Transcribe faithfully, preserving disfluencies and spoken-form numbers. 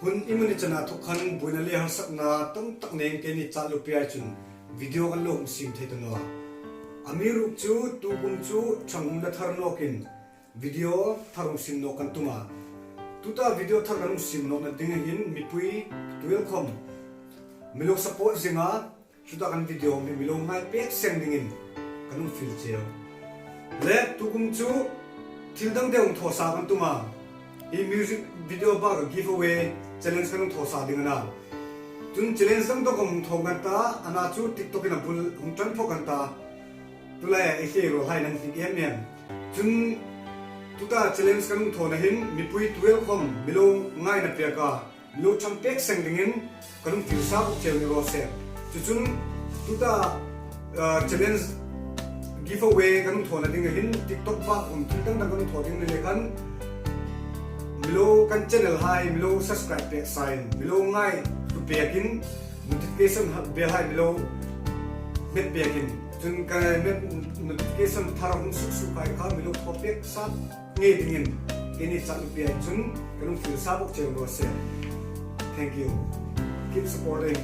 Hun iemani chena thawk khan buoina le harsatna tam tak nei keini chat lo pei chun video kan lo hung siem thei ta naw a. Amiruokchu tukum chu ṭhang hum la thar nawkin video thar hung siem nawk kan tum a. Tuta video thar kan hung siem nawkna ding hin mipui tuel khawm mi lo support zinga, tuta kan video mi mi lo ngai pek seng dingin kan hung fiel cheu. Le tukum chu thil dang deu hung thaw sa kan tum a. Hi music video bak giveaway challenge kan hung thaw sa ding a na. Chun challenge dang dang hung thaw kan ta, a na chu TikTok-in a bul hung ṭan phawt kan ta. Tulai ei hei ro hai nan hnik em em. Chun tuta challenge kan hung thawna hin mipui tuel khawm mi lo ngaina pek a, mi lo ṭhang pek seng dingin kan hung fiel sa bok cheu ni raw se. Chu chun tuta, uh, challenge giveaway kan hung thawna ding hin TikTok bak um thil dang dang kan hung thaw ding ni le khan mi lo kan channel hai mi lo subscribe pek sa in, mi lo ngai tu pekin, notification ha-, bell hai mi lo hmet pekin. Chun ka hmet notification thar hung suk suk hai kha mi lo thaw pek sa ngei dingin keini chat lo pei chun kan hung fiel sa bok cheu raw se. Thank you. Keep supporting.